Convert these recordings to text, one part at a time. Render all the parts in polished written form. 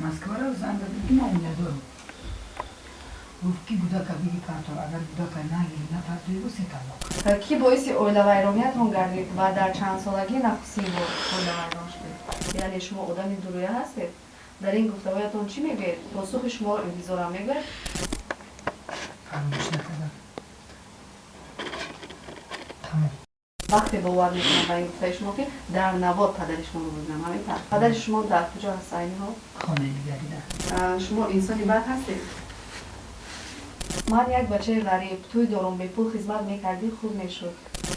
Москваро занг задам, ки ман оила дорам. Гуфт, ки гудака биги партов, агар гудака нагири, напартои, гу се талоқ. Кӣ боиси оилавайрониятон гардид ва дар чанд солагӣ нахустин бор оилавайрон шудед? Яъне шумо одами дурӯя ҳастед? Дар ин гуфтаҳоятон чӣ мегӯед? Посухи шуморо интизорам, мегӯяд. Фаромӯш накардам, тамом. Вақте бовар мекунам ба ин гуфтаи шумо, ки дар навор падари шуморо бибинам. Ҳамин тавр, падари шумо дар куҷо ҳаст айни ҳол? Хонаи дигарида. Шумо инсони бад ҳастед. Ман як бачаи ғариб, тӯй дорум, бепул хизмат мекардӣ, хуб мешуд.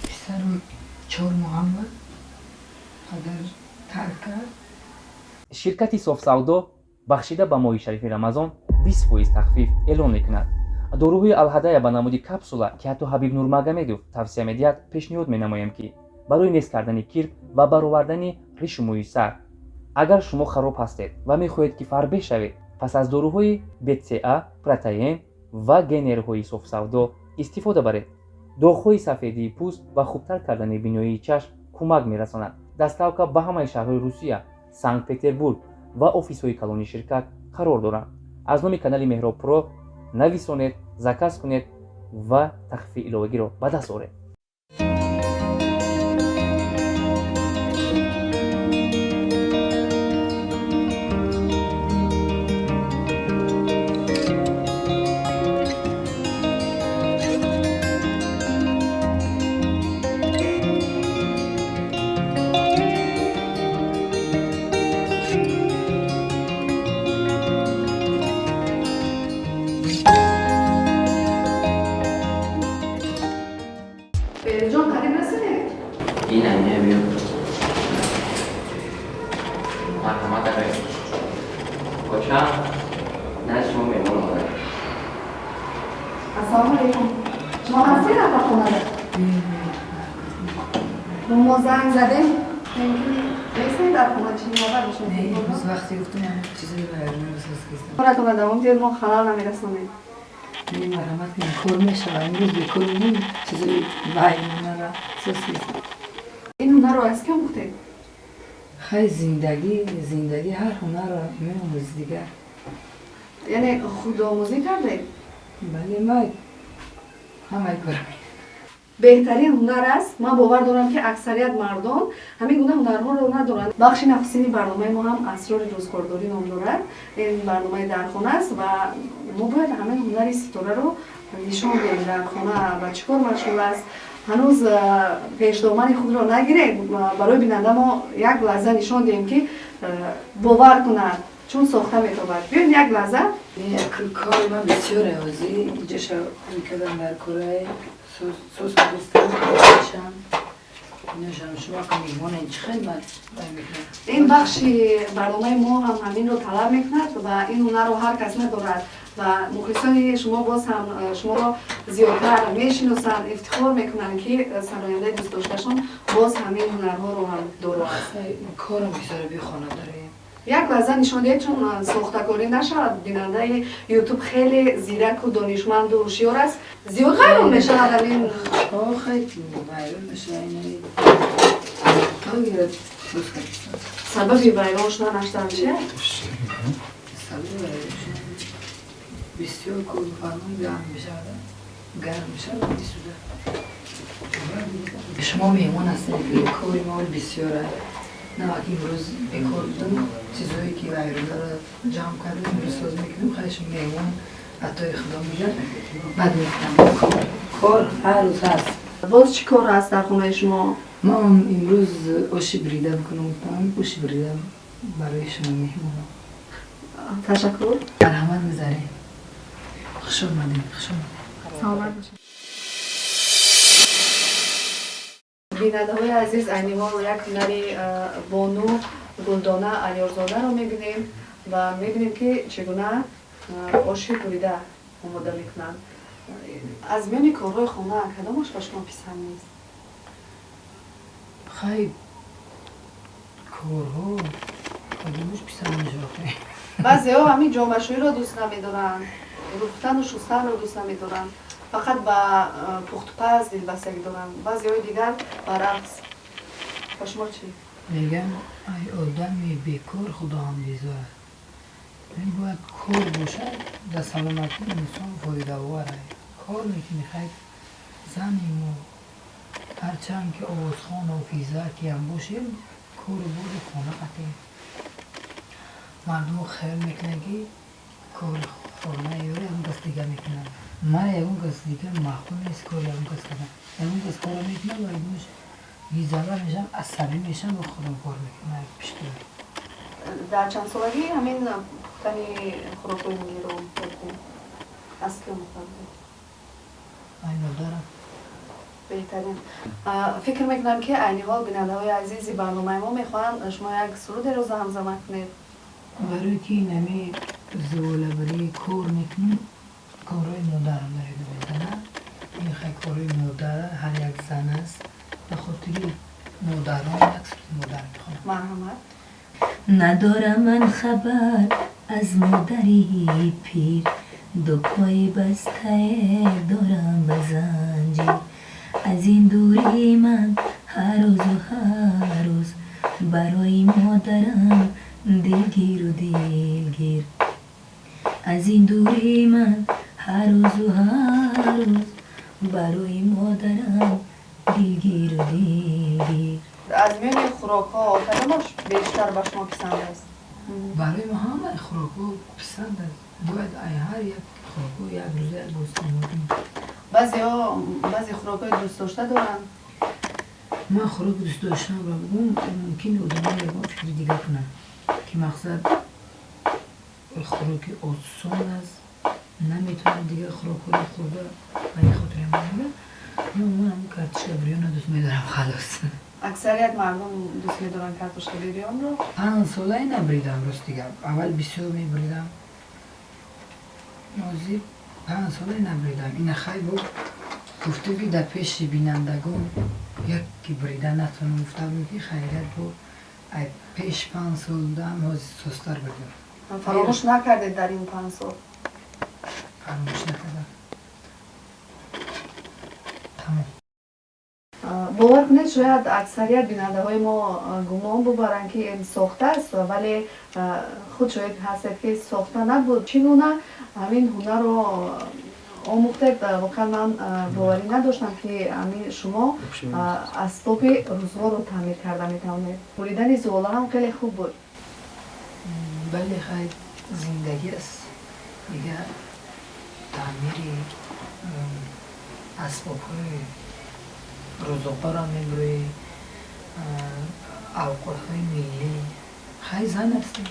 Писарам 4 моҳам буд, падар тарк кард. Ширкати Софсавдо бахшида ба моҳи шарифи Рамазон 20% тахфиф эълон мекунад. Доруҳои Алҳадая ба намуди капсула, ки ҳатто Ҳабиб Нурмагомедов тавсия медиҳад, пешниҳод менамоем, ки барои нест кардани кирк ва баровардани ришу мӯи сар. Агар шумо хароб ҳастед ва мехоҳед, ки фарбеҳ шавед, пас аз доруҳои БЦА, протеин ва генерҳои Софсавдо истифода баред. Доғҳои сафедии пӯст ва хубтар кардани биноии чашм кӯмак мерасонад. Доставка ба ҳамаи шаҳрҳои Русия, Санкт Петербург ва офисҳои калони ширкат қарор доранд. Аз номи канали Меҳроб Про нависонед, заказ кунед ва тахфифи иловагиро ба даст оред. Феридҷон, қариб расидед? Ин амия биё. Марҳамат, акай. Оча, назди шумо меҳмон омада. Ассалому алайкум, шумо ҳастед дар хонада? Мо занг задем, нестед дар хона, чӣ навбат? Не, имрӯз вақте гуфтам, чизои вайронро соз кардам. Коратонро давом диҳед, мо халал намерасонем. Не, марҳамат кунед, кор мешавад. Имрӯз бекор будем, чизои вайронро соз кардам. Ин ҳунарро аз кӣ омӯхтед? Хай, зиндагӣ, зиндагӣ ҳар ҳунарро меомӯзи дигар. Яъне худомӯзӣ кардед? Бале, ман ҳамаи кора. Беҳтарин ҳунар аст. Ман бовар дорам, ки аксарият мардон ҳамин гуна ҳунарҳоро надоранд. Бахши нахустини барномаи мо ҳам «Асрори рӯзгордорӣ» ном дорад. Ин барномаи дар хона аст ва мо бояд ҳамин ҳунари Ситораро нишон диҳем, дар хона ба чӣ кор машғул аст. Ҳанӯз пешдомани худро нагиред, барои бинанда мо як лаҳза нишон диҳем, ки бовар кунад, чун сохта метобад. Биёед як лаҳза. Кори ман бисёре, ҳозӣ иҷоша мекардам, дар кораи сос кардистам, иношам. Шумо ка меҳмонен, чӣ хел ман вай мекунам? Ин бахши барномаи мо ҳам ҳаминро талаб мекунад ва ин ҳунарро ҳар кас надорад ва мухлисони шумо боз ҳам шуморо зиёдтар мешиносанд, ифтихор мекунанд, ки сарояндаи дӯстдошташон боз ҳамин ҳунарҳоро ҳам доро аст. Корам бисёре, бихона дорем. Як лаҳза нишон диҳед, чун сохтакорӣ нашавад. Бинандаи Ютуб хеле зираку донишманду ҳушёр аст, зиёд ҳайрон мешавад ҳамин. Хай, вайрон мешавад, инаи то гирад соз кардистам. Сабаби вайрон шуданаш дар чи аст? Сабаби вайрон шудан бисёр кор фармон, гарм мешавад, гарм мешавад, бисуда. Шумо меҳмон ҳастед, кори мо бисёр аст. Навак имрӯз бекор будам, чизое ки вайрондаро ҷамъ кардам, имрӯз соз мекунем. Хай, шумо меҳмон, атои Худо мегӯяд, бад мекунам. Кор ҳар рӯз ҳаст. Боз чӣ кор ҳаст дар хонаи шумо? Ман имрӯз оши брида бикунам гуфтам, оши брида барои шумо меҳмонам. Ташаккур. Марҳамат, гузарем. Хуш омадем, хуш омадем. Саломат бошед. Бинандаҳои азиз, айни ҳол як ҳунари бону Гулдона Алёрзодаро мебинем ва мебинем, ки чӣ гуна оши бурида омода мекунанд. Аз миёни корҳои хона кадомаш ба шумо писанд нест? Хай, корҳо кадомаш писанд мешавад? Баъзеҳо ҳамин ҷомашӯиро дӯст намедоранд, рӯфтану шустанро дӯст намедоранд, фақат ба пухтупаз дилбастагӣ доранд, баъзеҳои дигар ба рақс. Ба шумо чӣ? Мегам, ай одами бекор Худо ҳам безор. Кор бошад, дар саломатии инсон фоидаовар. Кор мекунӣ, хай зани мо ҳарчанд ки овозхон ҳофиза киам бошем, кору бори хона қатем. Мардумо хаёл мекунанд, ки кори хона ёра ягон кас дига мекунад. Мара ягон кас дига маъқул нест кори ягон кас кардан. Ягон кас корро мекунад ва ягонаш гизала мешавам, асабӣ мешавам ва худам кор мекунам. Пиштои. Дар чанд солагӣ ҳамин пухтани хӯрокҳои миллиро омӯхта? Аз ки омӯхта будед? Ай модарам. Беҳтарин. Фикр мекунам, ки айни ҳол бинандаҳои азизи барномаи мо мехоҳанд шумо як сурудеро замзама кунед. Барои ки инами зуволабарӣ кор мекунем, корҳои модарам дар ёдам мезанад. Ин хай корҳои модара ҳар як зан аст. Ба хотири модарон як суруди модар мехонам. Марҳамат. Надорам ман хабар аз модари пир, ду пои бастае дорам ба занҷир. Аз ин дури ман ҳар рӯзу ҳар рӯз барои модарам дилгиру дилгир. Аз ин дури ман ҳар рӯзу ҳар рӯз барои модарам дилгиру дилгир. Аз миёни хӯрокҳо кадомаш бештар ба шумо писанд аст? Барои мо ҳамаи хӯрокҳо писанд аст. Бояд ҳар як хӯрокҳо як рӯза як бор истеъмол кунем. Баъзеҳо баъзе хӯрокҳои дӯстдошта доранд. Ман хӯроки дӯстдоштаамро бигӯм, мумкин одамо ягон фикри дига кунанд, ки мақсад хӯроки осон аст, наметавонад дигар хӯрокҳоро хӯрда, ба ин хотире ман мегӯям. Ман ҳамун картошка бирёнро дӯст медорам, халос. Аксарият мардум дӯст медоранд картошка бирёнро. 5 солаи набридам, рости гап. Аввал бисёр мебридам. Ҳозир 5 солаи набридам. Ина хай бо гуфтем, ки дар пеши бинандагон яке брида натонам, гуфта будем, ки хайрият бо ай пеш 5 солдаам ҳозир состар бридам. Фаромӯш накардед дар ин 5 сол? Фаромӯш накардам. Тамом. Бовар кунед, шояд аксарият бинандаҳои мо гумон бубаранд, ки ин сохта аст, вале худ шоҳид ҳастед, ки сохта набуд. Чӣ гуна ҳамин ҳунарро омӯхтед? Воқеан ман боварӣ надоштам, ки ҳамин шумо асбоби рӯзгорро таъмир карда метавонед. Буридани зувола ҳам хеле хуб буд. Бале, хай зиндагӣ аст. Дига таъмири асбобҳои рӯзоқаро мебурӣ, авқотҳои миллӣ. Хай зан ҳастем.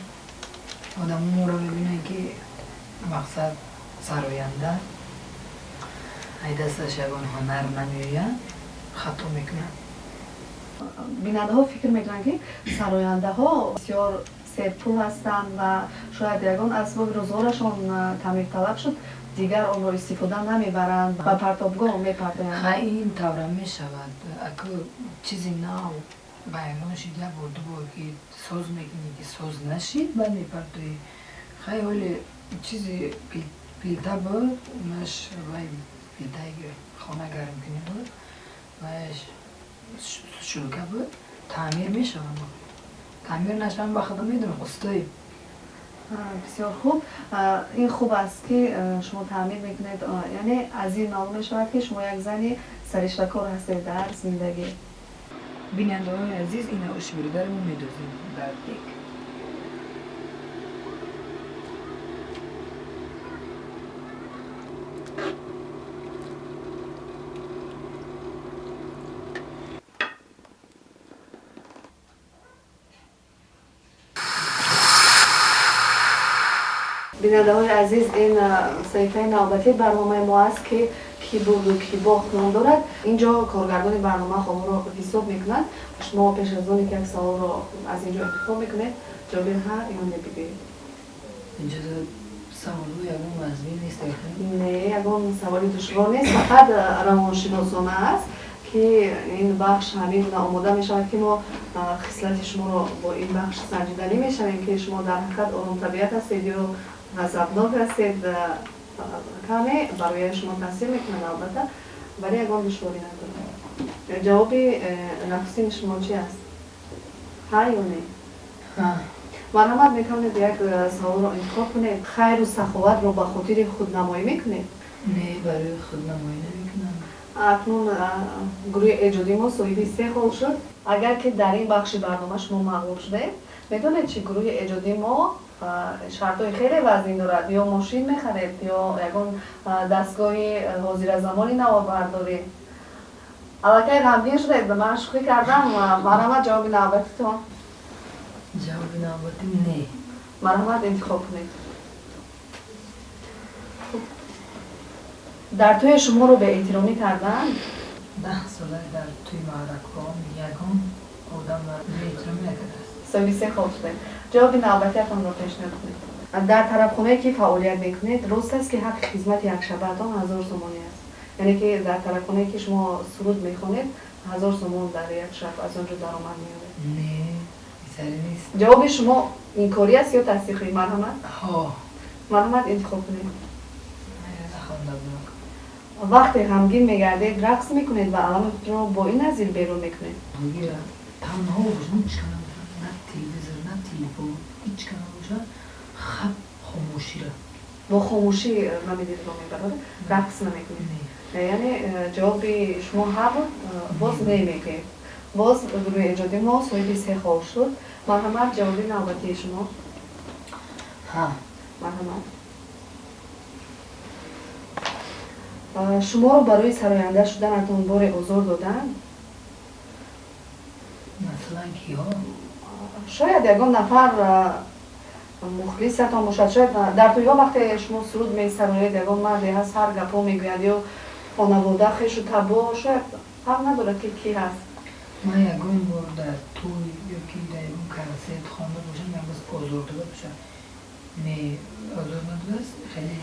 Одамо моро мебинанд, ки мақсад сароянда ай дасташ ягон ҳунар намеояд, хато мекунанд. Бинандаҳо фикр мекунанд, ки сарояндаҳо бисёр серпул ҳастанд ва шояд ягон асбоби рӯзгорашон таъмирталаб шуд, дигар онро истифода намебаранд, ба партобгоҳ мепартоянд. Хай ин тавра мешавад. Аку чизи нав вайрон шид, як бор, ду бор ки соз мекунӣ, ки соз нашид, баъд мепартоӣ. Хай ҳоле чизи плита буд, унаш вай плитаи хона гарм кунӣ буд, вайш шулка буд, таъмир мешавад. Таъмир нашавам, ба худо медонам, устои. Бисёр хуб. Ин хуб аст, ки шумо таъмир мекунед, яъне аз ин маълум мешавад, ки шумо як зани сариштакор ҳастед дар зиндагӣ. Бинандаҳои азиз, ина оши буридаро мо медозем дар дег. Бинандаҳои азиз, ин саҳифаи навбатии барномаи мо аст, ки «Кӣ бурду, кӣ бохт» ном дорад. Ин ҷо коргардони барнома холҳоро ҳисоб мекунад. Шумо пеш аз оне ки як саволро аз ин ҷо интихоб мекунед, ҷавоби ҳа ё не бигӯед. Инҷо саволҳо ягон вазмин нест? Не, ягон саволи душвор нест, фақат равоншиносона аст, ки ин бахш ҳамин гуна омода мешавад, ки мо хислати шуморо бо ин бахш санҷиданӣ мешавем, ки шумо дар ҳақиқат оромтабиат ҳастед ё ғазабнок ҳастед. Каме барои шумо таъсир мекунад, албатта, вале ягон душворӣ надорад. Ҷавоби нахустини шумо чи аст, ҳа ё не? Марҳамат, метавонед як саволро интихоб кунед. Хайру саховатро ба хотири худнамоӣ мекунед? Не, барои худнамоӣ намекунам. Акнун гурӯҳи эҷодии мо соҳиби се хол шуд. Агар ки дар ин бахши барнома шумо мағлуб шудед, медонед чи гурӯҳи эҷодии мо шартҳои хеле вазнин дорад. Ё мошин мехаред, ё ягон дастгоҳи ҳозиразамони наворбардорӣ. Аллакай ғамгин шудед, ман шӯхӣ кардам. Марҳамат, ҷавоби навбатитон. Ҷавоби навбатӣ не. Марҳамат, интихоб кунед. Дар тӯи шуморо беэҳтиромӣ карданд? 10 сола дар тӯи маъракаҳом ягон одам беэҳтиромӣ накардааст. Соҳиби се хол шудед. Ҷавоби навбатиятонро пешниҳод кунед. Дар тарабхонае ки фаъолият мекунед, рост аст ки ҳаққи хизмати якшабаатон 1000 сомонӣ аст? Яъне ки дар тарабхонае ки шумо суруд мехонед, 1000 сомон дар як шаб аз он ҷо даромад меёбед? Не, бисари нест. Ҷавоби шумо инкорӣ аст ё тасдиқӣ? Марҳамат. Ҳо. Марҳамат, интихоб кунед. Нахонда будам. Вақте ғамгин мегардед, рақс мекунед ва алами худро бо ин назир берун мекунед? Гира танҳо бошам, ҳеҷ кам набошам, на телевизор, на телефон, ҳеҷ кам набошам, хаб хомӯшира. Бо хомӯшӣ ғами дилро мебароред, рақс намекунед? Яъне ҷавоби шумо ҳа буд, боз не мегӯед. Боз гурӯҳи эҷодии мо соҳиби се хол шуд. Марҳамат, ҷавоби навбатии шумо. Ҳа. Марҳамат. Шуморо барои сароянда шуданатон боре озор доданд? Масалан, киҳо? Шояд ягон нафар мухлисатон бошад. Шояд дар тӯйҳо вақте шумо суруд месароед, ягон марде ҳаст, ҳар гапҳо мегӯяд, ё хонавода, хешу табо, шояд фарқ надорад ки кӣ ҳаст. Ман ягон бор дар тӯй ё ки дар ягон консерт хонда бошам, ягон кас озор дода бошам? Не, озор надодааст. Хеле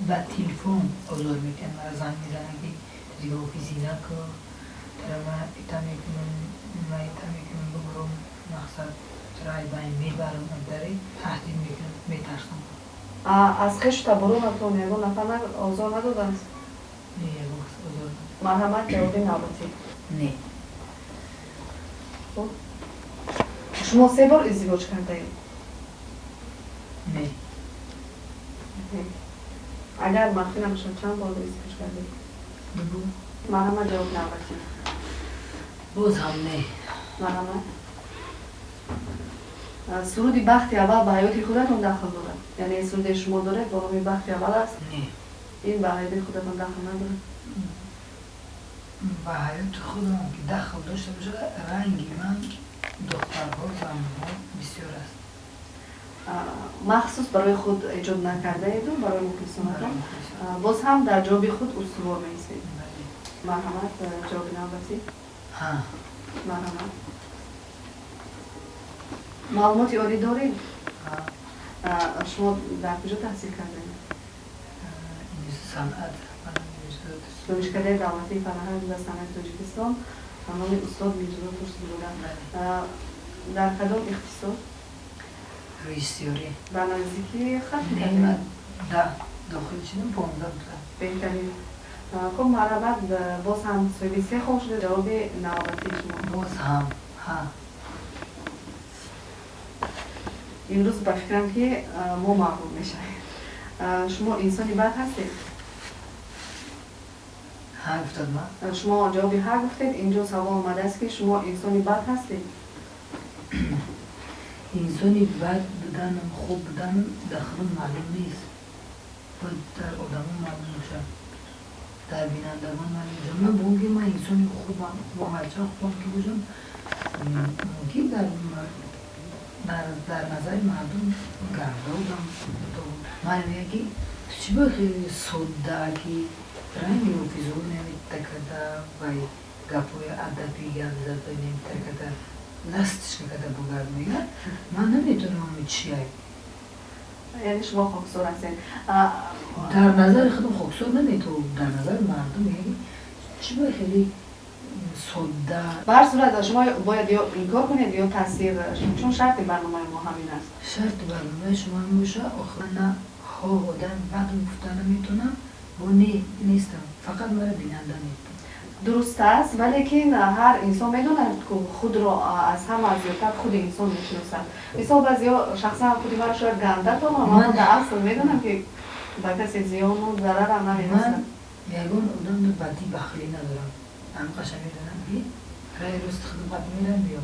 ба телефон озор мекунад, мара занг мезанад ки дига офиси накун, тара ман ита мекунам, ман ита мекунам, бубурам, мақсад тара айбайн мебарам, дари таҳдид мекунам, метарсам. Аз хешу таборонатон ягон нафар озор надодааст? Не, ягон кас озор надодааст. Марҳамат, ҷавоби навбатӣ. Не. Хуб, шумо се бор издивоҷ кардаед? Не. Агар махфӣ набошад, чанд бор издивоҷ кардед? 2 бор. Марҳамат, ҷавоби навбатӣ. Боз ҳам не. Марҳамат. Суруди бахти аввал ба ҳаёти худатон дахл дорад? Яъне суруде шумо доред бо номи бахти аввал аст? Не. Ин ба ҳаёти худатон дахл надорад? Ба ҳаёти худам ки дахл дошта бошад, ранги ман духтарҳо, занҳо бисёр аст. Махсус барои худ эҷод накардаеду барои мухлисонатон, боз ҳам дар ҷавоби худ устувор меистед. Марҳамат, ҷавоби навбатӣ. Ҳа. Марҳамат. Маълумоти олӣ доред? Ҳа. Шумо дар куҷо таҳсил кардаед? Санъат. Донишкадаи давлатии фарҳанг ва санъати Тоҷикистон ба номи устод Мирзо Турсунзода. Дар кадом ихтисос? Режиссёрӣ. Ба наздикӣ хатм Не, кардед? ман да, дохил шудам 15 буда. Беҳтарин. Хуб, марҳамат, боз ҳам соҳиби се хол шуда. Ҷавоби навбатии шумо. Боз ҳам, ҳа. Имрӯз ба фикрам ки мо мағлуб мешавем. Шумо инсони бад ҳастед? Ҳа, гуфтад ман. Шумо ҷавоби ҳа гуфтед. Инҷо савол омадааст ки шумо инсони бад ҳастед? Инсони бад буданам, хуб буданам дар худам маълум нест. Бояд дар одамон маълум бошад, дар бинандагон маълум бошад. Ман бо он ки ман инсони хубам, хубам, ҳарчанд хубам ки бошам, мумкин дар назари мардум ганда будам. Ман мегӯям ки ту чӣ бояд хеле содда ки ранги ҳофизҳо наметакада ва гапҳои адабӣ гап зада наметакада, ластишка када бугард мегӯяд. Ман наметонам чия. Яъне шумо хоксор ҳастед? Дар назари худам хоксор наметавонам, дар назари мардум мегӯям чӣ бояд хеле содда. Ба ҳар сурат шумо бояд ё инкор кунед ё тасдиқ, чун шарти барномаи мо ҳамин аст. Шарти барномаи шумо ҳамин бошад. Охир на ҳо одам бад гуфта наметавонам, бо не нестам, фақат маро бинанда метавонад. Дуруст аст, валекин ҳар инсон медонад, ки худро аз ҳама зиёдтар худи инсон мешиносад. Мисол, баъзеҳо шахсан худи маро шояд ганда тонам, аммо дар асл медонам, ки ба касе зиёну зарарам намерасад. Ман ягон одамро бадӣ бахилӣ надорам. Ҳамқаша медонам, ки раи рост хидмат мерам ё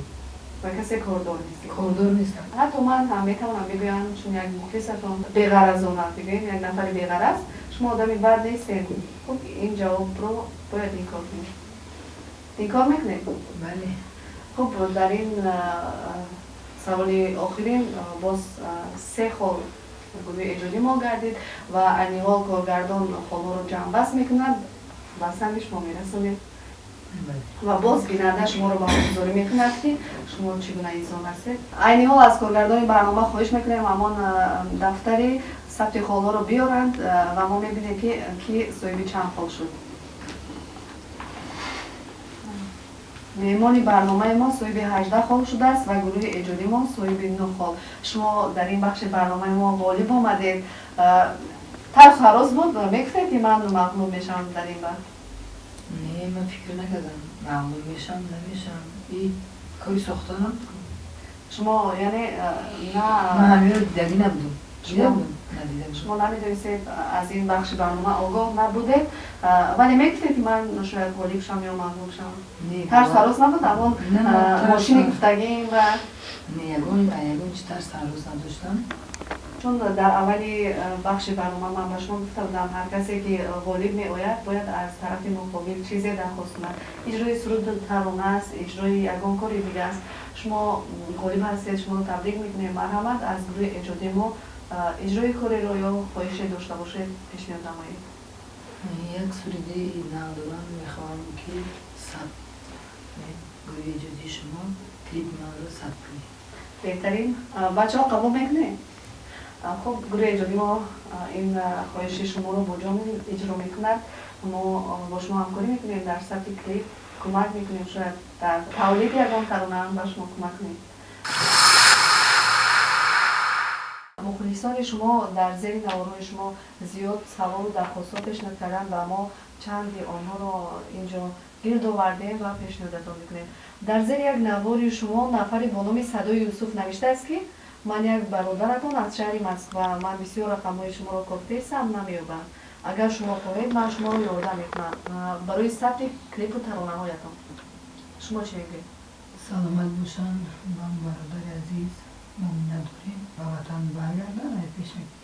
ба касе кордор нестед. Кордор нестам. Ҳатто ман ҳам метавонам бигӯям, чун як мухлисатон беғаразона бигӯем, як нафари беғараз, шумо одами бад нестед. Хуб, ин ҷавобро бояд инкор кунед. Инкор мекунед? Бале. Хуб, дар ин саволи охирин боз се хол гурӯҳи эҷодӣ мо гардид ва айни ҳол коргардон холҳоро ҷамъбаст мекунад ва сами шумо мерасонед. Ва боз бинанда шуморо баҳогузорӣ мекунад, ки шумо чӣ гуна инсон ҳастед. Айни ҳол аз коргардони барнома хоҳиш мекунем, ҳамон дафтари сабти холҳоро биёранд ва мо мебинем, ки ки соҳиби чанд хол шуд. Меҳмони барномаи мо соҳиби 18 хол шудааст ва гурӯҳи эҷодӣ мо соҳиби 9 хол. Шумо дар ин бахши барномаи мо ғолиб омадед. Тарсу ҳарос буд, мегуфтед, ки ман мағлуб мешавам дар ин бахш? Не, ман фикр накардам мағлуб мешавам, намешавам. И кори сохта набуд. Шумо яъне на Ман ҳаминро дидагӣ набудам. Дида будам, надида будам. Шумо намедонистед, аз ин бахши барнома огоҳ набудед, вале мегуфтед, ки ман шояд ғолиб шавам ё мағлуб шавам. Не, тарс ҳарос набуд, ҳамон Не, ман мошини гуфтагим ва Не, ягон чи тарс ҳарос надоштам. Чун дар аввали бахши барнома ман ба шумо гуфта будам, ҳар касе ки ғолиб меояд, бояд аз тарафи муқобил чизе дархост кунад. Иҷрои суруду тарона аст, иҷрои ягон кори дига аст. Шумо ғолиб ҳастед, шуморо табрик мекунем. Марҳамат, аз гурӯҳи эҷодии мо иҷрои кореро ё хоҳише дошта бошед, пешниҳод намоед. Як суруди нав дорам, мехоҳам, ки сабт гурӯҳи эҷодии шумо клипи манро сабт кунед. Беҳтарин. Бачаҳо, қабул мекунед? Хуб, гурӯҳи эҷодии мо ин хоҳиши шуморо бо ҷон иҷро мекунад. Мо бо шумо ҳамкорӣ мекунем, дар сабти клип кӯмак мекунем, шояд дар тавлиди ягон таронаам ба шумо кӯмак кунем. Мухлисони шумо дар зери наворҳои шумо зиёд саволу дархостҳо пешниҳод карданд ва мо чанди онҳоро инҷо гирд овардем ва пешниҳодатон мекунем. Дар зери як навори шумо нафаре бо номи Садои Юсуф навиштааст, ки ман як бародаратон аз шаҳри Москва, ман бисёр рақамҳои шуморо кофтаистам, намеёбам. Агар шумо хоҳед, ман шуморо ёрдам мекунам барои сабти клипу таронаҳоятон. Шумо чӣ мегӯед? Саломат бошанд, ман бародари азиз, мо миннатдорем, ба ватан баргардан ай пеш мекунем.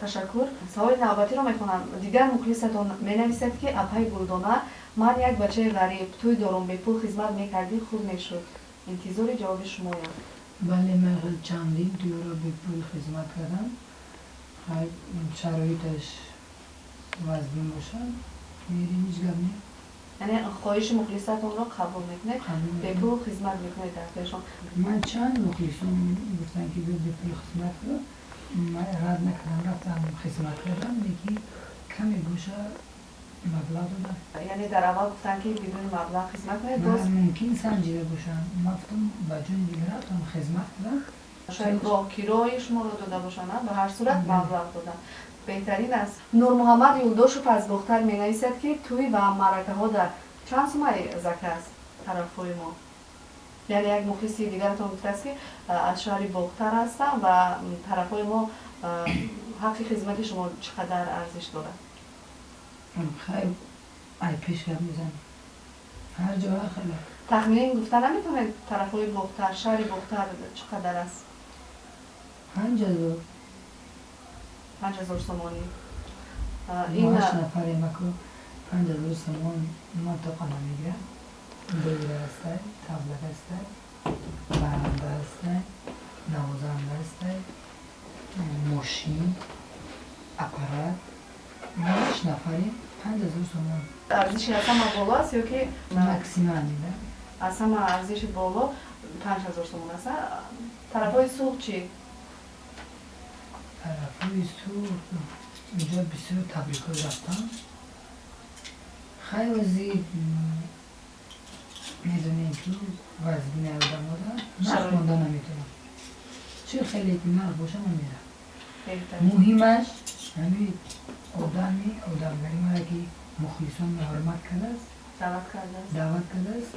Ташаккур. Саволи навбатиро мехонам. Дигар мухлисатон менависад, ки апаи Гулдона, ман як бачаи ғариб, тӯй дорум, бепул хизмат мекардӣ, хуб мешуд. Интизори ҷавоби шумоям. Бале, ман чандин тӯйро бепул хизмат кардам. Шароиташ вазнин бошад, мерем, ҳеҷ гап не. Яъне хоҳиши мухлисатонро қабул мекунед, бепул хизмат мекунед дар пешон. Ман чанд мухлисон гуфтанд, ки бепул хизмат кун, ман рад накардам, рафтам, хизмат кардам, лекин каме боша маблағ додам. Яъне дар аввал гуфтанд, ки бидуни маблағ хизмат кунед, боз мумкин санҷида бошанд. Ман гуфтам, ба ҷони дигар рафтам, хизмат кардам. Шояд роҳкирои шуморо дода бошанд, ба ҳар сурат маблағ додам. Беҳтарин аст. Нурмуҳаммад Юлдошев аз Бохтар менависад, ки тӯй ва маъракаҳо дар чанд сумаи зака аст тарафҳои мо? Яъне як мухлиси дигаратон гуфтааст, ки аз шаҳри Бохтар ҳастам ва тарафҳои мо ҳаққи хизмати шумо чӣ қадар арзиш дорад? Хайр, ай пеш гап мезанем, ҳар ҷо ҳар хеле. Тахминин гуфта наметавонед, тарафҳои Бохтар, шаҳри Бохтар чӣ қадар аст? 5000. 5000 сомонӣ. Ҳашт нафаре маку, 5000 сомон ман тоқа намегирам. Доира ҳастай, таблак ҳастай, баранда ҳастай, навозанда ҳастай, мошин, аппарат. Мо ҳашт нафарем, 5000 сомон. Арзиши аз ҳама боло аст ё ки Максималӣ, да? Аз ҳама арзиши боло 5000 сомон аст. Тарафҳои Суғд чӣ? Тарафҳои Суғд инҷо бисёр табрикот рафтам. Хайр, ози медонем, ки вазбини одамода нарх монда наметавонам. Чӣ хеле ки нарх боша, ман мерам. Муҳимаш ҳамин одами одамгари мара, ки мухлисон ҳурмат кардааст. Даъват кардааст. Даъват кардааст.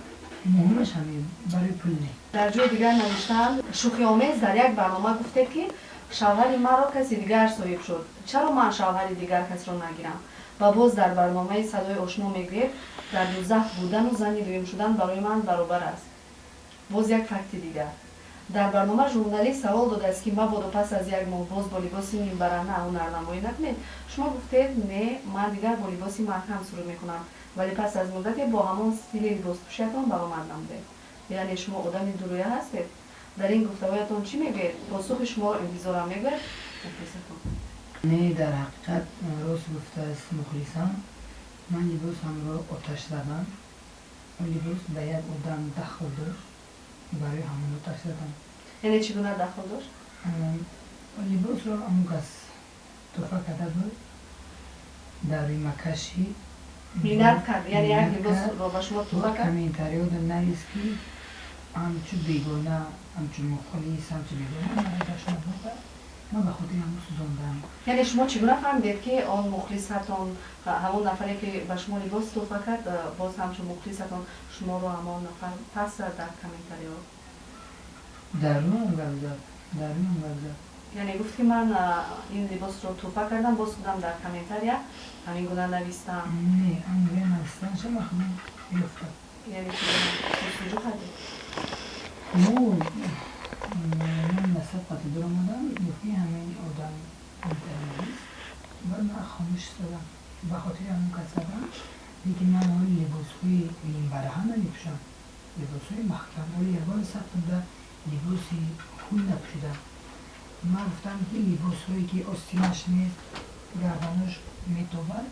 Муҳимаш ҳамин, барои пул не. Дар ҷои дигар навиштаанд, шӯхиомез дар як барнома гуфтед, ки шавҳари маро каси дигар соҳиб шуд, чаро ман шавҳари дигар касро нагирам? Ва боз дар барномаи Садои ошно мегӯед, дар дузах будану зани дуюм шудан барои ман баробар аст. Боз як факти дигар: дар барнома журналист савол додааст, ки мабодо пас аз як моҳ боз бо либоси нимбараҳна ҳунарнамоӣ накунед. Шумо гуфтед, не, ман дигар бо либоси маҳкам суруд мекунам, вале пас аз муддате бо ҳамон стили либоспӯшиятон баромад намудед. Яъне шумо одами дурӯя ҳастед? Дар ин гуфтаҳоятон чӣ мегӯед? Посухи шуморо интизорам, мегӯяд мухлисатон. Не, дар ҳақиқат рост гуфтааст мухлисам. Ман либосамро оташ задам. Он либос ба як одам дахл дошт, барои ҳамон оташ задам. Яъне чӣ гуна дахл дошт? Либосро ҳамон кас туҳфа карда буд, дар рӯи макаши. Миннат кард, яъне як либосро ба шумо туҳфа кард. Комментариёда навис, ки ҳамчун бегона, ҳамчун мухлис, ҳамчун бегона маро дашном кард. Ман ба хотири ҳамон сӯзондам. Яъне шумо чӣ гуна фаҳмидед, ки он мухлисатон, ҳамон нафаре, ки ба шумо либос туҳфа кард, боз ҳамчун мухлисатон шуморо ҳамон нафар пас зад дар комментариҳо? Дар рӯям гап зад, дар рӯям гап зад. Яъне гуфт, ки ман ин либосро туҳфа кардам, боз худам дар комментария ҳамин гуна навистам? Не, ҳамин навистанаша ман худам ёфтам. Яъне чӣ гуна ҷустуҷӯ кардед? Мо ман насаб қати дуромадам, гуфт, ки ҳамин одам интернавист. Баъд ман хомӯш задам, ба хотири ҳамон кас задам. Лекин ман ҳоли либосҳои нимбараҳа намепӯшам, либосҳои маҳкам. Ҳоли ягон сабтда либоси хун напӯшидам. Ман гуфтам, ки либосҳое, ки остинаш нест, гарданаш метобад,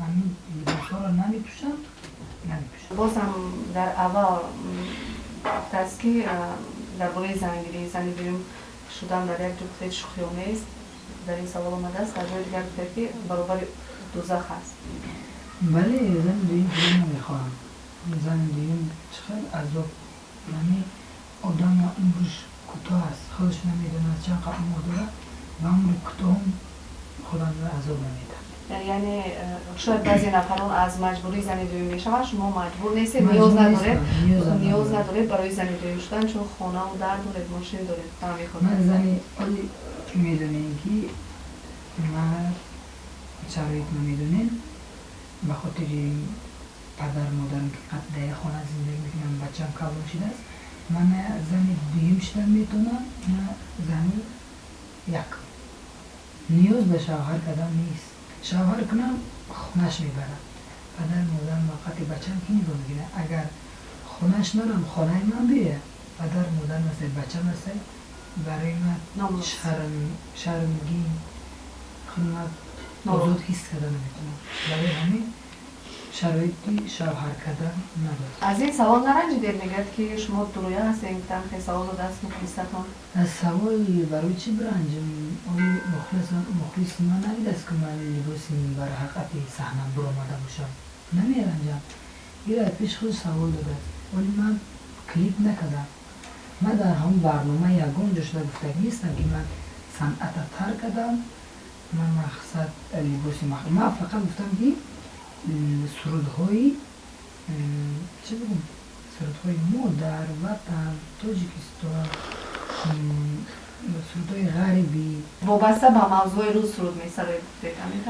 ҳамин либосҳоро намепӯшам, намепӯшам. Бозам дар аввал гуфтааст, ки дар бораи зангирӣ, зани дуюм шудан дар як ҷо гуфтед, шӯхиомез дар ин савол омадааст. Дар ҷои дигар гуфтед, ки баробари дузах аст. Бале, зани дуюм шудан намехоҳам. Зани дуюм чӣ қадр азоб. Яъне одам умрш кӯтоҳ аст, худаш намедонад чанд қадр умр дорад, ва умри кӯтоҳам худамро азоб намедиҳад. Яъне шояд баъзе нафарон аз маҷбурӣ зани дуюм мешаванд, шумо маҷбур нестед, ниёз надоред, ниёз надоред барои зани дуюм шудан, чун хонаву дар доред, мошин доред, Ман зани оли медонем, ки ман шароитро медонем, ба хотири падару модарам, ки дар як хона зиндагӣ мекунам, бачаам калон шудааст. Ман на зани дуюм шудан метавонам, на зани якум. Ниёз ба шавҳар кардан нест. Шавҳар кунам, хонаш мебарам, падару модарам вақти бачаам ки нигоҳ мекунад? Агар хонаш нарам, хонаи ман биёяд, падару модарам ҳастад, бачам ҳастад, барои ман шармгин, худма озод ҳис карда наметавонам. Барои ҳамин шароити шавҳар кардан надорам. Аз ин савол наранҷидед? Мегӯяд, ки шумо дурӯя ҳастед, гуфтам, хел савол додааст мухлисатон. Аз савол барои чӣ биранҷам? Оё мухлиси ман надидааст, ки ман либоси барҳаққати саҳна биромада бошам? Намеранҷам. Ира пеш худ савол додааст. Оли ман клип накардам. Ман дар ҳамон барнома ягон ҷо шуда гуфтагӣ нестам, ки ман санъата тарк кардам, ман мақсад либоси, ман фақат гуфтам, ки сурудҳои, чӣ бигӯм, сурудҳои модар, ватан, Тоҷикистон, сурудҳои ғарибӣ. Вобаста ба мавзӯи рӯз суруд месароед, гуфтед, ҳамин?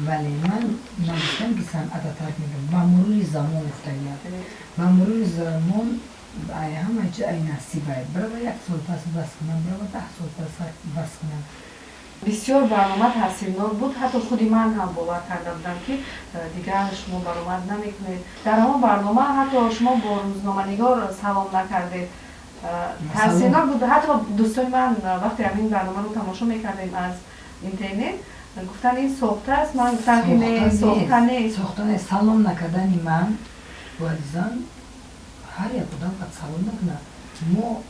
Бале, ман нагуфтам, ки санъата тарк мекунам. Ба мурури замон гуфтагиам. Ба мурури замон ҳама чи ай насибай. Барава як сол пас бас кунам, барава 10 сол пас бас кунам. Бисёр барнома таъсирнок буд, ҳатто худи ман ҳам бовар карда будам, ки дигар шумо баромад намекунед. Дар ҳамон барнома ҳатто шумо бо рӯзноманигор салом накардед. Таъсирнок буд. Ҳатто дӯстони ман, вақте ҳамин барномаро тамошо мекардем аз интернет, гуфтанд, ин сохта аст. Ман гуфтам, ки не, сохта нест. Сохта нест. Салом накардани ман бояд зан ҳар як одам қад салом накунад. Мо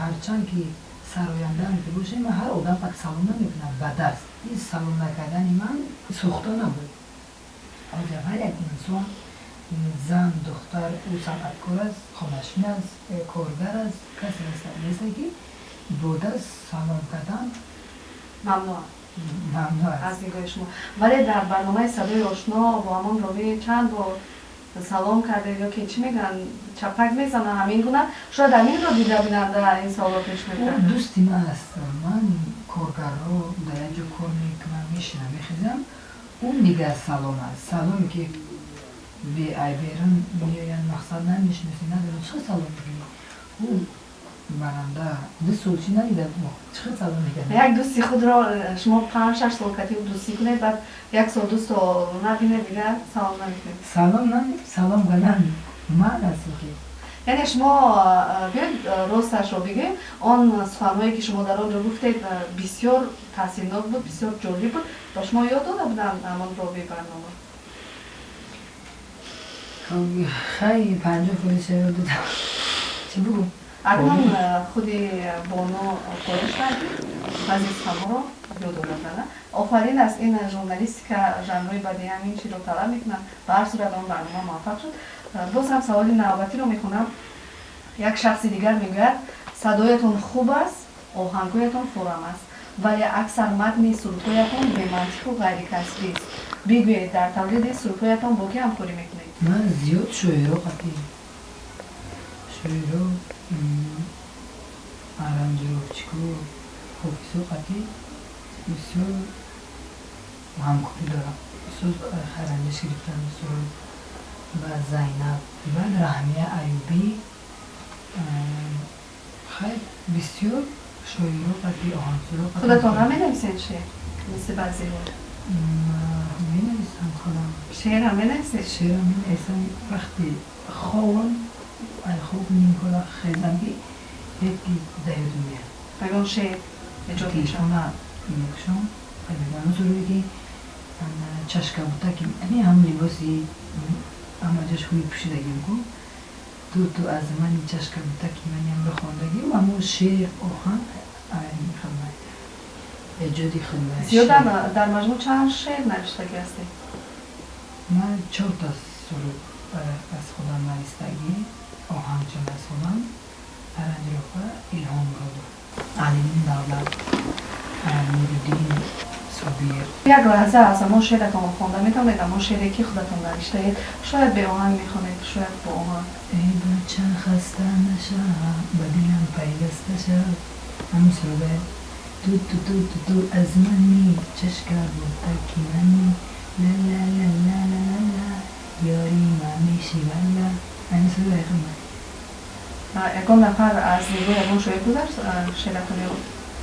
ҳарчанд ки сарояндаам ки бошем, ман ҳар одам қад салом намекунам ба даст. Ин салом накардани ман сохта набуд. Ҳозир ҳар як инсон, зан, духтар, ӯ санъаткор аст, хонашин аст, коргар аст, касе нест, ки бо даст салом кардан мамнӯъ мамнӯъ аст аз нигоҳи шумо. Вале дар барномаи Садои ошно бо ҳамон ровӣ чанд бор Салом кардед ё ки чӣ мегӯянд, чапак мезананд, ҳамин гуна. Шояд ҳаминро дида бинанда ин саволро пешниҳод Ӯ кард. Дӯсти ман аст. Ман коргарро дар як ҷо кор мекунам, мешинам, мехезам. Ӯ дигар салом аст. Саломе ки беайберун меоянд, мақсад намешиносӣ, надорам, чӣ хел салом мекунӣ? Ӯ баранда 2 сол чӣ надида, чӣ хел салом мекунад? Як дӯсти худро шумо 5-6 сол кати дӯстӣ кунед, баъд як сол, 2 сол набинед, дигар салом намекунед. Салом салом кардан ман аст охи. Яъне шумо биёед, росташро бигӯем, он суханҳое ки шумо дар он ҷо гуфтед, бисёр таъсирнок буд, бисёр ҷолиб буд. Ба шумо ёд дода буданд ҳамон ровии барнома? Хай, 50% ёд додам, чӣ бугӯ? Акнун худи бону хоҳиш кардӣ, баъзе суханҳоро ёд дода. Офарин аст, ин журналистика, жанрҳои бадии ҳамин чизро талаб мекунанд. Ба ҳар сурат, он барнома муваффақ шуд. Боз ҳам саволи навбатиро мехонам. Як шахси дигар мегӯяд: садоятон хуб аст, оҳангҳоятон форам аст, вале аксар матни сурудҳоятон бемантиқу ғайрикасбист. Бигӯед, дар тавлиди сурудҳоятон бо кӣ ҳамкорӣ мекунед? Ман зиёд шоиро қатӣ, шоиро, аранжировщику, ҳофизо қатӣ бисёр ҳамкорӣ дорам. Бисёр аранжиш гирифтам суруд ба Зайнаб, баъд Раҳмия Аюбӣ. Хайр, бисёр шоиро қатӣ, оҳангсоро қатӣ. Худатон наменависед шеър, мисли баъзеҳо? Менависам худам. Шеърам менависед? Шеърам менависам. Вақти хобам, ай хоб нимкора хезам, ки яке да ёдам меяд. Ягон шеър эҷод мешавад? Телефона мекушам, мегӯям суруде ки чашка бутаки, ами ҳам либоси ҳама ҷош ҳуи пӯшидагим ку, ту аз мани чашка бутаки мани ҳамро хондагим, аммо шеър, оҳанг эҷоди худмай. Зиёдан дар маҷмӯъ чанд шеър навиштагӣ ҳастед? Ман чорта суруд аз худам навистагӣ, оҳангчон аз худам, аранжировка Илҳом Муродов, Алиддин Давлат, Нуриддин Собир. Як лаҳза аз ҳамон шеъратон хонда метавонед, ҳамон шеъре ки худатон навиштаед? Шояд беоҳанг мехонед, шояд бо оҳанг. Эй бача, хаста нашав, ба дилам пайваста шав. Ҳамин суруда: ту ту ту ту ту аз мани чашка бутаки мани, ла ла ла ла ла ла ла, ёри ман меши валла. Ҳамин суруда худман. Ягон нафар аз нигоҳи ягон шоир гузашт шеъратон ё?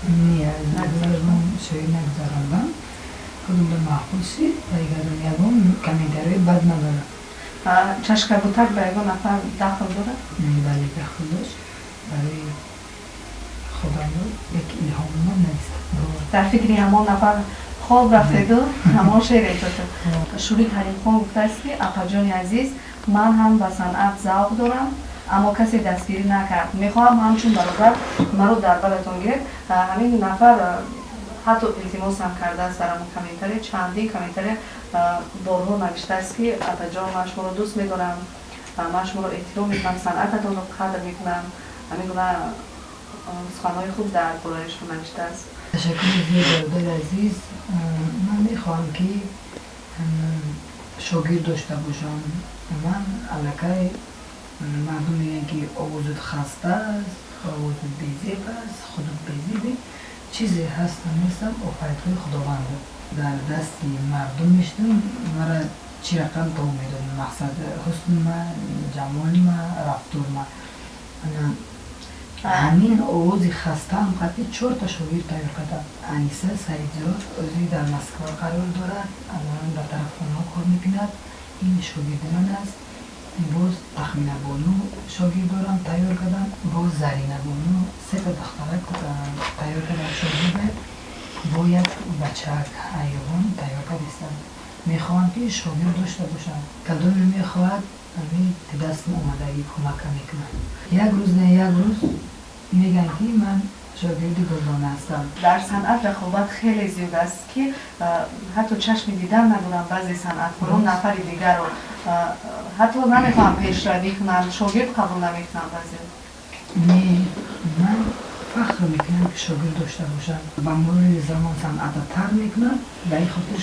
Не, аз нигоҳи ягон шоир нагузарондам. Худам маъқул шид ва ягон ягон комментарии бад надорам. Чашка бутак ба ягон нафар дахл дорад? Бале, дахл дошт. Барои худам як илҳом омад, навистам. Дар фикри ҳамон нафар хоб рафтеду ҳамон шеър эҷод шуд. Шури Каримхон гуфтааст, ки апаҷони азиз, ман ҳам ба санъат завқ дорам, аммо касе дастгирӣ накард. Мехоҳам ҳамчун бародар маро дар баратон гиред. Ҳамин нафар ҳатто илтимосам кардааст дар ҳамон комментария, чандин комментария борҳо навиштааст, ки апаҷон, ман шуморо дӯст медорам, ман шуморо эҳтиром мекунам, санъататонро қадр мекунам. Ҳамин гуна суханҳои хуб дар бораи шумо навиштааст. Ташаккури зиёд, бародари азиз. Ман мехоҳам, ки шогирд дошта бошам. Ман аллакай, мардум мегӯянд, ки овозат хаста аст, овозат безеб аст, худат безебӣ. Чизе ҳастам, нестам, офаридҳои Худованд. Дар дасти мардум мешудам, мара чӣ рақам то медод, мақсад ҳусни ма, ҷамоли ма, рафтори ма. Ҳамин овози хастаам қатъи чорта шогирд тайёр кардам. Аниса Саидзод ӯзи дар Москва қарор дорад, алон дар тарафхонаҳо кор мекунад. Ин шогирди ман аст. Боз Тахминабону шогирд дорам, тайёр кардам. Боз Заринабону, сета духтарак тайёр кардам, шогирда. Бо як бачак айёбон тайёр кардистам. Мехоҳам, ки шогирд дошта бошам. Кадоме мехоҳад, ҳамин дастм омадагӣ кӯмака мекунад. Як рӯз не, як рӯз мегӯянд, ки ман шогирди Гулдона ҳастам. Дар санъат рақобат хеле зиёд аст, ки ҳатто чашми дидан надоранд баъзе санъаткорон нафари дигарро, ҳатто намехоҳанд пешравӣ кунанд, шогирд қабул намекунанд баъзе. Не, ман фахр мекунам, ки шогирд дошта бошам. Ба мурури замон санъата тар мекунад, ба ин хотир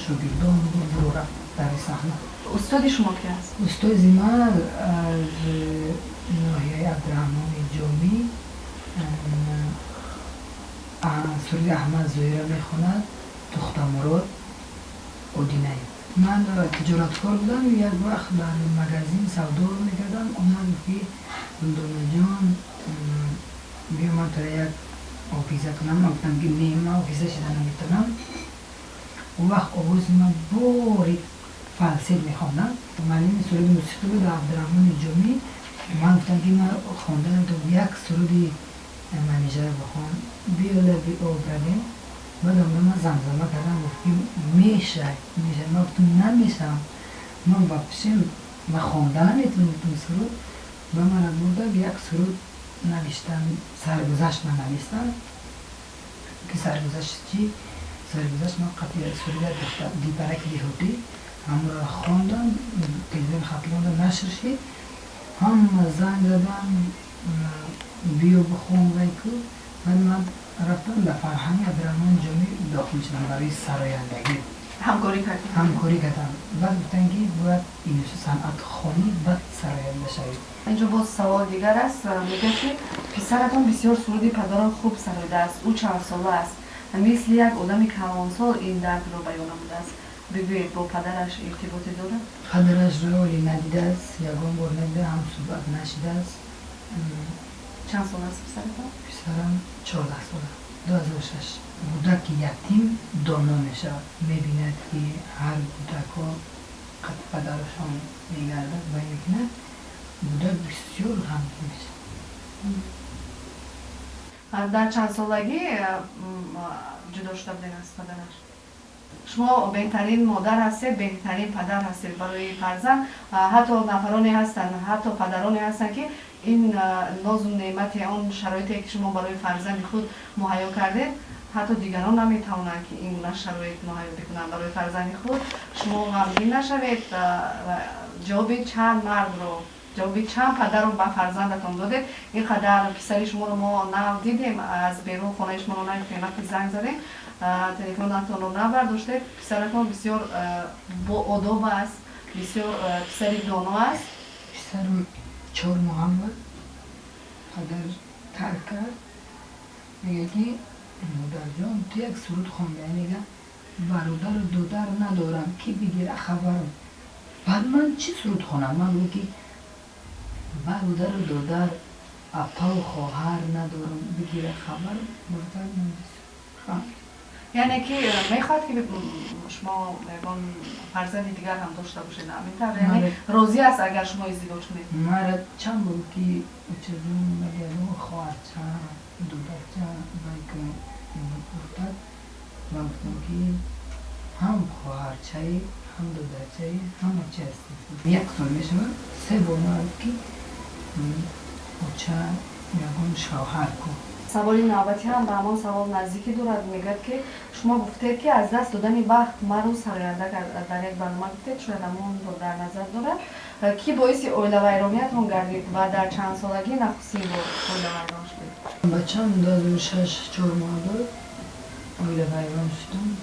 шогирдонро бурорам. дар саҳна. Устоди шумо ки аст? Устоди ман аз ноҳияи Абдураҳмони Ҷомӣ, суруди Аҳмад Зоира мехонад, Тухтамурод Одинаев. Ман тиҷораткор будам, як вақт дар магазин савдо мекардам. Омад, гуфт ки Гулдонаҷон, биё, ман тура як офиза кунам. Ман гуфтам ки не, ман офиза шида наметавонам. Он вақт овози ман бори фалсет мехондам. Муаллими суруди мусиқӣ буд Абдураҳмони Ҷомӣ. Ман гуфтам ки ман хонда наметавонам, як суруди Манижаро бихон, биё лаби об равем. Баъд омада ман замзама кардам, гуфт ки мешай, мешай. Ман гуфтам намешавам, ман вообще ман хонда наметавонам, гуфтам суруд. Ба мана бурда як суруд навиштам, саргузашт ман навистам. Ки саргузашт чӣ? Саргузашт ман қатъи суруди Дилбараки деҳотӣ ҳамро хондам, телевизиони Хатлонда нашр шид. Ҳама занг задам, биё бихон вайку. Баъд ман рафтам дар фарҳанги Абдураҳмони Ҷомӣ дохил шудам барои сарояндагӣ. Ҳамкорӣ кардем. Ҳамкорӣ кардам. Баъд гуфтанд ки бояд институт санъат хонӣ, баъд сароянда шавӣ. Инҷо боз савол дигар аст. Мегӯяд ки писаратон бисёр суруди падарро хуб сароидааст. Ӯ чанд сола аст? Мисли як одами калонсол ин дардро баён намудааст. Бигӯед, бо падараш иртиботе дорад? Падарашро ҳоле надидааст, ягон бор надида, ҳам суҳбат нашидааст. Чанд сол аст писаратон? Писарам 14 сола, 2006. Кӯдаки ятим доно мешавад, мебинад ки ҳар кӯдакҳо қад падарашон мегардад ва мекунад, кӯдак бисёр ғамгин мешавад. Дар чанд солагӣ ҷудо шуда будед аз падараш? Шумо беҳтарин модар ҳастед, беҳтарин падар ҳастед барои фарзанд. Ҳатто нафароне ҳастанд, ҳатто падароне ҳастанд, ки ин нозу неъмати, он шароите ки шумо барои фарзанди худ муҳайё кардед, ҳатто дигарон наметавонанд ки ин гуна шароит муҳайё бикунанд барои фарзанди худ. Шумо ғамгин нашавед. Ҷавоби чанд мардро, ҷавоби чанд падарро ба фарзандатон додед. Ин қадар писари шуморо мо нав дидем, аз берун хонаи шуморо наёфтем. Вақте занг задем, телефонатонро набардоштед. Писаратон бисёр боодоб аст, бисёр писари доно аст. Писарам 4 моҳам буд, падар тарк кард. Мега ки модарҷон, ту як суруд хонда, мега, бародару додар надорам, ки бигира хабарам. Баъд ман чӣ суруд хонам? Ман гуфт ки бародару додар, апаву хоҳар надорам, бигира хабарам. Гуфтам. Яъне ки мехоҳад ки шумо ягон фарзанди дигар ҳам дошта бошед, ҳамин тавр? Яъне розӣ аст, агар шумо издивоҷ кунед? Мара чанд бор ки очаҷон, ягон хоҳарча, додарча гуфтад. Ман гуфтам ки ҳам хоҳарчаи, ҳам додарчаи, ҳама чи ҳастем. Як сол мешавад, се бор мара гуфт ки оча, ягон шавҳар кун. Саволи навбатӣ ҳам ба ҳамон савол наздикӣ дорад. Мегӯяд ки шумо гуфтед ки аз даст додани бахт маро сароянда дар як барнома гуфтед, шояд ҳамонро дар назар дорад. Кӣ боиси оилавайрониятон гардид ва дар чанд солагӣ нахустин бор оилавайрон шудед? Бачам 2006 4 моҳ буд, оилавайрон шудам.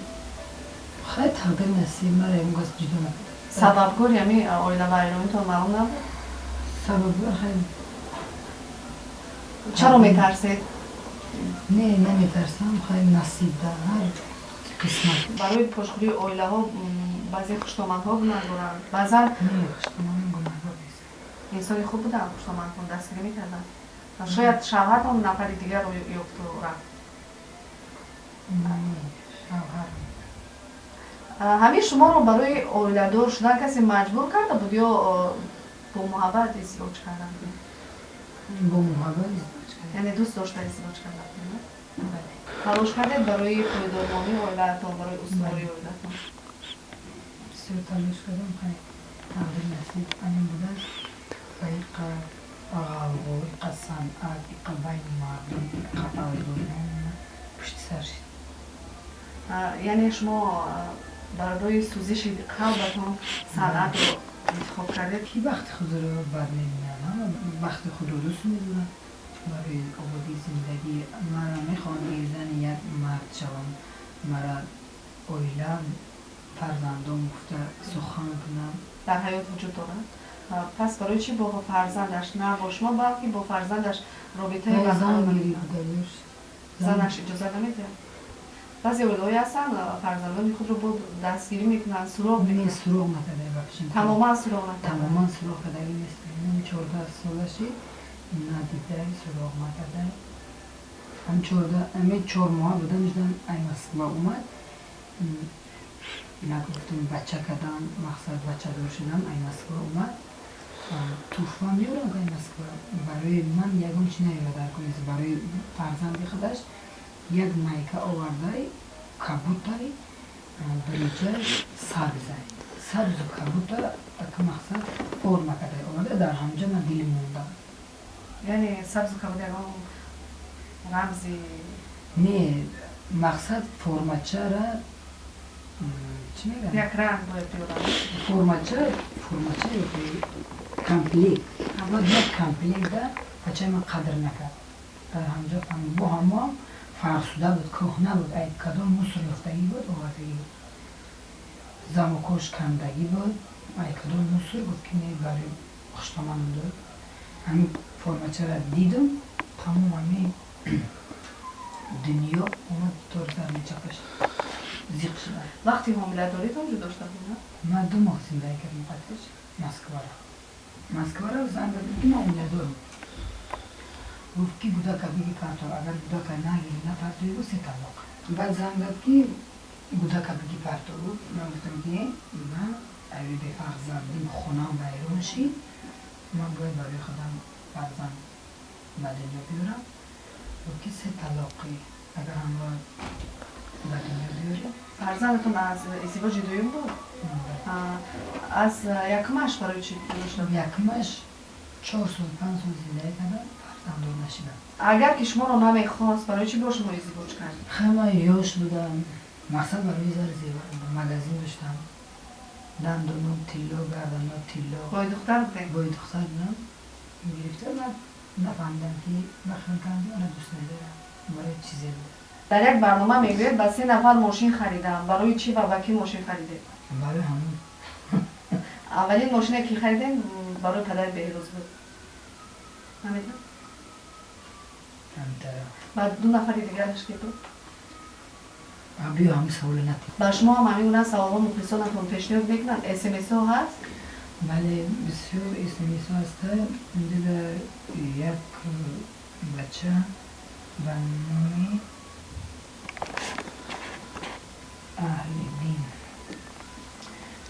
Хай, тақдир, насиб мара ягон кас ҷудо накард. Сабабгори ҳамин оилавайронитон маълум набуд? Сабабгор, хай. Чаро метарсед? Не, наметарсам. Хай, насиб да, ҳар қисмат. Барои пошхӯрии оилаҳо баъзе хуштоманҳо гунаҳгоранд, баъзан. Не, хуштоман гунаҳгор нест. Инсони хуб буданд хуштоманҳо, дастгирӣ мекарданд. Шояд шавҳартон нафари дигарро ёфту рафт. Не, шавҳар. Ҳамин шуморо барои оиладор шудан касе маҷбур карда буд ё бо муҳаббат издивоҷ карда будед? Бо муҳаббат издивоҷ кардам. Яъне дӯст дошта издивоҷ карда будед? Бале. Талош кардед барои пойдормонии оилаатон, барои устувории оилаатон? Бисёр талош кардам. Хай, тақдир, насиб ҳамин будааст ва иқа ғавғо, иқа санъат, иқа байни мардум, иқа авзоҳо пушти сар шид. Яъне шумо барои сӯзиши қалбатон санъатро интихоб кардед? Ки бахти худро бад мебинад? Ҳама бахти худро дӯст медорад. Барои ободии зиндагӣ мара мехоҳам ки зани як мард шавам. Мара оилаам. фарзандон гуфта сухан кунам. Дар ҳаёт вуҷуд дорад. Пас барои чӣ бо фарзандаш на бо шумо, балки бо фарзандаш робитаи зан гирифта? Занаш иҷоза намедиҳад. Баъзе оилаҳое ҳастанд, фарзандони худро бо дастгирӣ мекунанд, суроғ мекунанд. Суроғ накарда бахшин. Тамоман суроғ накарда. Тамоман суроғ кардаги нест. 14 солаши надидай, суроғ накарда. Ҳам 14, ами 4 моҳ будам, ждан ай Москва омад. Нагуфтум бача кардам, мақсад бачадор шудам, ай Москва омад. Туҳфа меорам ай Москва. Барои ман ягон чи наёра дар кор нест. Барои фарзанди худаш як майка овардай, кабутай, бриҷай, сабзай. Сабзу кабута ака мақсад форма кардай оварда, дар ҳамҷа ман дилим мондам. Яъне сабзу кабут ягон рамзи? Не, мақсад формачара чӣ мегӯянд? Як ранг бояд биёрам. Формача, формача ёки комплект. Баъд як комплект бачаи ман қадр накард. Дар ҳамҷа фаҳмид. Бо ҳамоам фарсуда буд, кӯҳна буд, ай кадом мусор ёфтагӣ буд, овардагӣ буд. Замокош кандагӣ буд, ай кадом мусор буд, ки не барои хуштоманам дод. Ҳамин формачара дидум, тамом ҳамин дунё омад тор дар мечапаш. Зиқ шудам. Вақти ҳомиладоритон ҷудо шуда буд, на? Ман 2 моҳ зиндагӣ кардам қатиш Москвара. Москвара занг зад, ки ман ҳомиладорам. Гуфт ки гудака биги партов, агар гудака нагири напартои, гуфт се талоқ. Баъд занг зад ки гудака биги партов. Ман гуфтам ки ман ави бефарзандим, хонам вайрон шид, ман бояд барои худам фарзанд ба дунё биёрам. Гуфт ки се талоқи, агар ҳамро ба дунё биёрем. Фарзандатон аз издивоҷи дуюм буд? Аз якумаш барои чӣ ҷудо шуда? Якумаш 4 сол, 5 сол зиндагӣ кардам, фарзанддор нашидам. Агар ки шуморо намехост, барои чӣ бо шумо издивоҷ кард? Хама ёш будам, мақсад барои зар зевар магазин доштам. Дандоно тилло, гардано тилло. Бой духтар будем? Бой духтар будам. Гирифта ман нафаҳмидам ки ман хиёл кардам ки ана дӯст надорам. Барои чизе буд. Дар як барнома мегӯяд ба 3 нафар мошин харидам. Барои чӣ ва ба кӣ мошин харидед? Барои ҳамон. Аввалин мошине ки харидем барои падари Беҳрӯз буд. Намедонам? Ҳамтара. Ба 2 нафари дигараш ки буд? Биё ҳамин саволе натӣ. Ба шумо ҳам ҳамин гуна саволҳо мухлисонатон пешниҳод мекунанд? СМС-ҳо ҳаст? Бале, бисёр СМС-ҳо ҳаста. Инҷа як бача ба номи Аҳлиддин.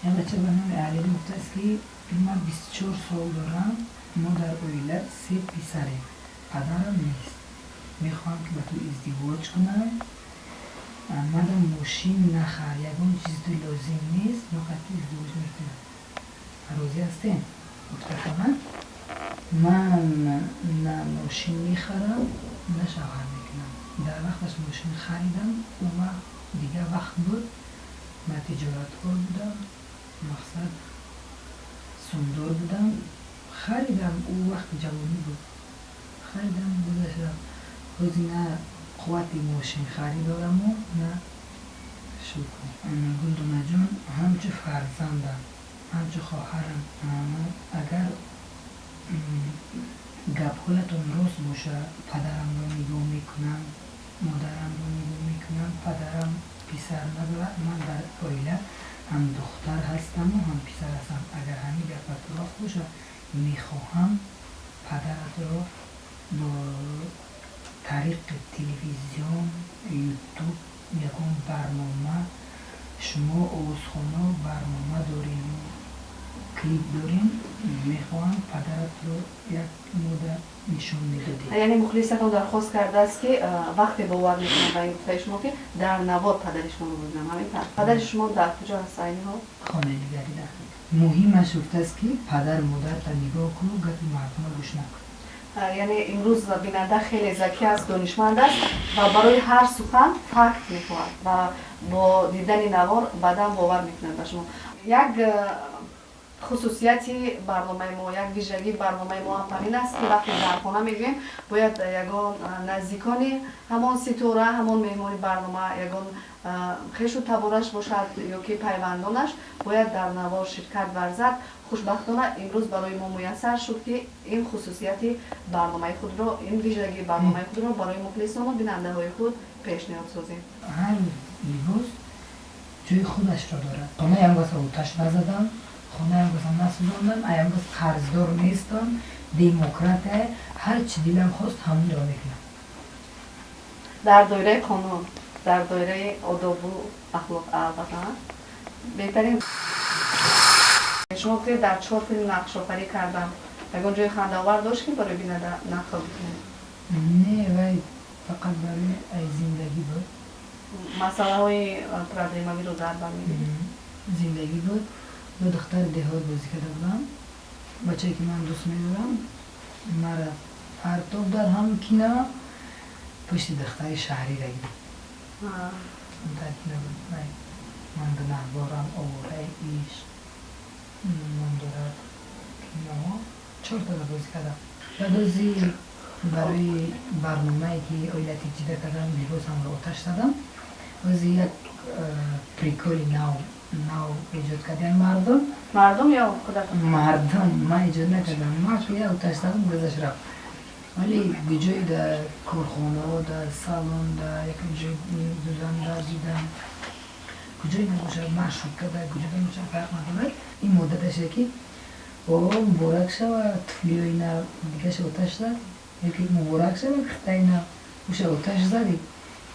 Як бача ба номи Аҳлиддин гуфтааст ки ман 24 сол дорам, мо дар оила 3 писарем. Падарам нест. Мехоҳам ки ба ту издивоҷ кунам. Мадам мошин нахар, ягон чиз ту лозим нест, мо қатъи издивоҷ мекунам. Розӣ ҳастем? Гуфта ман на мошин мехарам, на шавҳар мекунам. Дар вақташ мошин харидам, он вақт дигар вақт буд, ман тиҷораткор будам, мақсад сумдор будам, харидам, ӯ вақти ҷавонӣ буд. Харидам, гузаштам. Ҳозир на қуввати мошинхарӣ дораму, на шукр. Гулдонаҷон, ҳамчу фарзандам, ҳамчу хоҳарам, агар гапҳоятон рост бошад, падарамро нигоҳ мекунам, модарамро нигоҳ мекунам, падарам писар надорад, ман дар оила ҳам духтар ҳастаму ҳам писар ҳастам. Агар ҳамин гапат рост бошад, мехоҳам падаратро бо тариқи телевизион, ютуб ягон барнома, шумо овозхоно барнома дорем, клип дорем, мехоҳам падаратро як мода нишон медодем. Яъне мухлисатон дархост кардааст ки вақте бовар мекунам ба ин гуфтаи шумо ки дар навор падари шуморо бибинам. Ҳамин тавр. Падари шумо дар куҷо ҳаст айни ҳол? Хонаи нигарида. Муҳимаш гуфтааст ки падару модарта нигоҳ куну, гапи мардумро гӯш накун. Яъне имрӯз бинанда хеле заки аст, донишманд аст ва барои ҳар сухан факт мехоҳад ва бо дидани навор баъдан бовар мекунад ба шумо. Як Хусусияти барномаи мо, як вижагии барномаи мо ҳам ҳамин аст, ки вақте дар хона мегӯем, бояд ягон наздикони ҳамон ситора, ҳамон меҳмони барнома, ягон хешу табораш бошад ё ки пайвандонаш бояд дар навор ширкат варзад. Хушбахтона, имрӯз барои мо муяссар шуд, ки ин хусусияти барномаи худро, ин вижагии барномаи худро барои мухлисону бинандаҳои худ пешниҳод созем. Ҳар либос ҷои худашро дорад. Хонаям гаса оташ назадам, хонаям гаса насӯзондам, аям гас қарздор нестам. Демократия, ҳар чӣ дилам хост, ҳамонро мекунам. Дар доираи қонун, дар доираи одобу ахлоқ, албатта. Беҳтарин. Шумо гуфтед, дар чор филм нақшофарӣ кардам. Ягон ҷои хандаовар дошт, ки барои бинанда нақл бикунед? Не, вай фақат барои ай зиндагӣ буд. Масъалаҳои проблемавиро дар бар мегиред? Зиндагӣ буд. Ду духтари деҳот бозӣ карда будам. Бачае, ки ман дӯст медорам, мара партоб дар ҳам кино, пушти духтари шаҳриро гирифт. Дар кино буд. Ман гунаҳгорам, овораи ишқ ном дорад киноҳо. Чортада бозӣ кардам. Баъд ози барои барномае, ки оилати ҷида кардам, либосамро оташ задам. Ози як прикол и нав нав эҷод кардем мардум. Мардум ё худатон? Мардум, ман эҷод накардам. Ман як оташ задам, гузашт, рафт. Вале ҷои дар корхонаҳо, дар салон, дар як ҷои дузанда дидам, куҷое набошад, маршрутка дар куҷо набошад, фарқ надорад, ин моддаташе, ки о, муборак шава, туфлиҳои нав, дигаша оташ зад, ёки муборак шава, киртаи нав, уша оташ зади.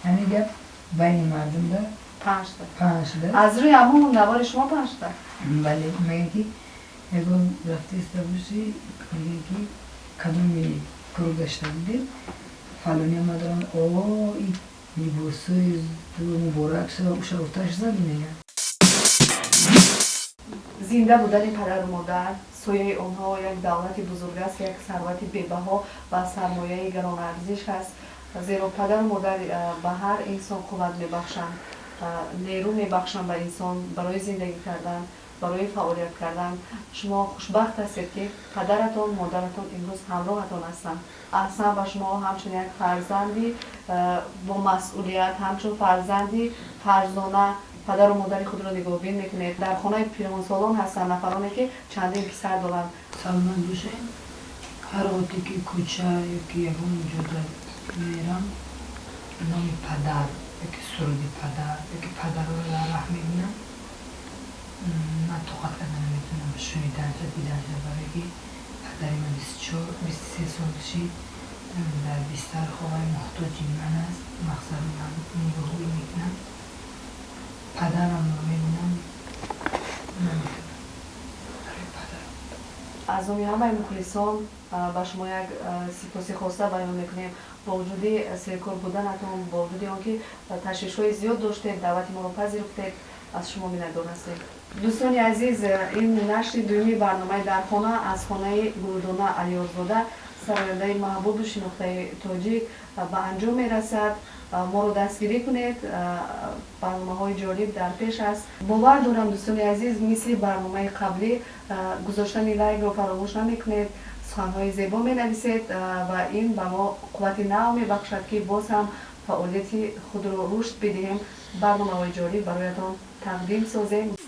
Ҳамин гап байни мардумда паҳн шуда. Паҳн шуда. Аз рӯи ҳамон навори шумо паҳн шуда? Бале, мегӯяд, ки ягон рафта иста бошӣ, мегӯяд, ки кадоми кор гашта будем, фалони омадан, о, и либосҳои муборак шава, уша оташ зади, мегӯяд. Зинда будани падару модар, сояи онҳо як давлати бузург аст, як сарвати бебаҳо ва сармояи гаронарзиш аст, зеро падару модар ба ҳар инсон қувват мебахшанд, нерӯ мебахшанд ба инсон барои зиндагӣ кардан, барои фаъолият кардан. Шумо хушбахт ҳастед, ки падаратон, модаратон имрӯз ҳамроҳатон ҳастанд. Аҳсан ба шумо, ҳамчун як фарзанди бо масъулият, ҳамчун фарзанди фарзона падару модари худро нигоҳбин мекунед. Дар хонаи пиронсолон ҳастанд нафароне, ки чандин писар доранд. Саломат бошед. Ҳар вақте ки кӯча ёки ягон ҷода мерам, номи падар ёки суруди падар ёки падарро дар раҳ мебинам, ман тоқат карда наметавонам шуниданша, диданша, барое ки падари ман 24, 23 сол шид, дар бистар ховаи, муҳтоҷи ман аст. Мақсад, ман нигоҳубин мекунам. Падарамро мебинам, наметавонам, барои падарам. Аз номи ҳамаи мухлисон ба шумо як сипоси хоса баён мекунем. Бо вуҷуди серкор буданатон, бо вуҷуди он ки ташвишҳои зиёд доштед, даъвати моро пазируфтед, аз шумо миннатдор ҳастем. Дӯстони азиз, ин нашри дуюми барномаи «Дар хона» аз хонаи Гулдона Алиёрзода, сарояндаи маҳбубу шинохтаи тоҷик, ба анҷом мерасад. Моро дастгирӣ кунед, барномаҳои ҷолиб дар пеш аст. Бовар дорам, дӯстони азиз, мисли барномаи қаблӣ гузоштани лайкро фаромӯш намекунед, суханҳои зебо менависед ва ин ба мо қуввати нав мебахшад, ки боз ҳам фаъолияти худро рушд бидиҳем, барномаҳои ҷолиб бароятон тақдим созем.